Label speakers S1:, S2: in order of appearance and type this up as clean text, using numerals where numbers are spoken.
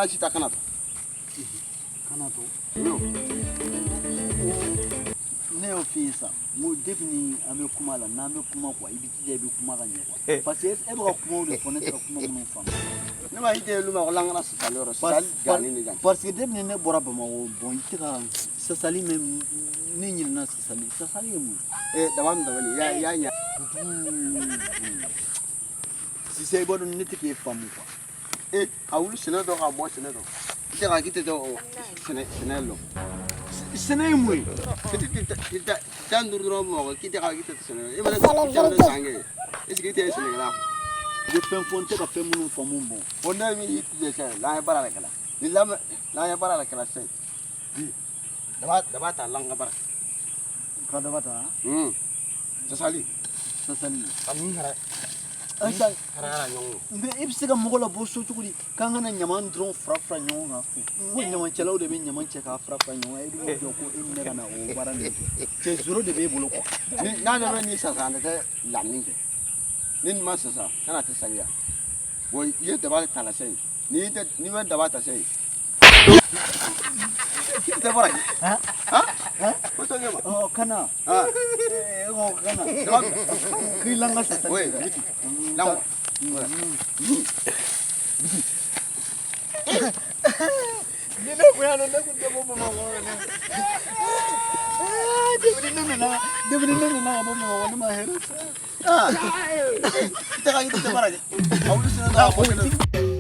S1: Ala si ta kana ta.
S2: Kana to. Ne y'o f'i ye sa, n ko depuis ni an bɛ kuma la, n'an bɛ kuma quoi, i bɛ jija i bɛ kuma ka ɲɛ quoi. Parce que e bɛ ka kumaw de fɔ, ne tɛ ka kuma minnu faamu.
S1: Ne ma i tɛ olu ma ko lankana sisali yɔrɔ sisali ganni ni gan.
S2: Parce que depuis ni ne bɔra Bamakɔ, bon, i tɛ ka sasali mɛn, ne ɲinɛna sasali. Sasali ye mun ye?
S1: Eh, daba min dabali, i y'a ɲa.
S2: Sisan i b'a dɔn ne tɛ k'e faamu quoi.
S1: Eh, a wuli sɛnɛ dɔ ka bɔ sɛnɛ dɔ. I tɛ ka k'i tɛ o sɛnɛ lɔ.
S2: Sɛnɛ ye mun ye?
S1: I tɛ 15 dɔrɔn Bamakɔ k'i tɛ ka k'i tɛ sɛnɛ. E mana i tɛ san kɛ. Est ce que i tɛ sɛnɛkɛla?
S2: I bɛ fɛn fɔ n tɛ ka fɛn minnu faamu bon.
S1: Bon, ne min y'i tijɛ sisan, n'an ye baara de kɛla. Ni lamɛn n'an ye baara de kɛla sisan. Bi daba ta lan ka baara.
S2: Ka daba ta?
S1: Sasali.
S2: Sasali.
S1: Ka nun kɛra.
S2: Ayisa.
S1: Kɛra ɲɔgɔn.
S2: Mais e bɛ se ka mɔgɔ labɔ so cogo di k'an kana ɲaman dɔrɔn fara fara ɲɔgɔn kan? N ko ɲamancɛlaw de bɛ ɲaman cɛ k'a fara fara ɲɔgɔn kan, e bɛ jɔ ko e ni ne ka na o baara nin kɛ. Cɛ zéro de b'e bolo quoi.
S1: Ni n'a bɛ ni sasa ne tɛ lamini kɛ. Ni nin ma sasa kana tɛ sagiya. Bon, i ye daba ta la sisan. Ni tɛ n'i ma daba ta sisan. K'i tɛ baara kɛ.
S2: Han?
S1: Han? Ko sɔn ma.
S2: Ɔ kana.
S1: Han.
S2: E ko kana.
S1: Daba.
S2: K'i lan ka sasali.
S1: Oui, biti. Lan.
S2: Ni ne kun y'a dɔn ne kun tɛ bɔ Bamakɔ yɛrɛ. Depuis ni ne nana ka bɔ Bamakɔ, ne ma hɛrɛ sɔrɔ.
S1: Ah. I tɛ ka i tɛ baara kɛ. A wuli sɛnɛ dɔ ka bɔ sɛnɛ.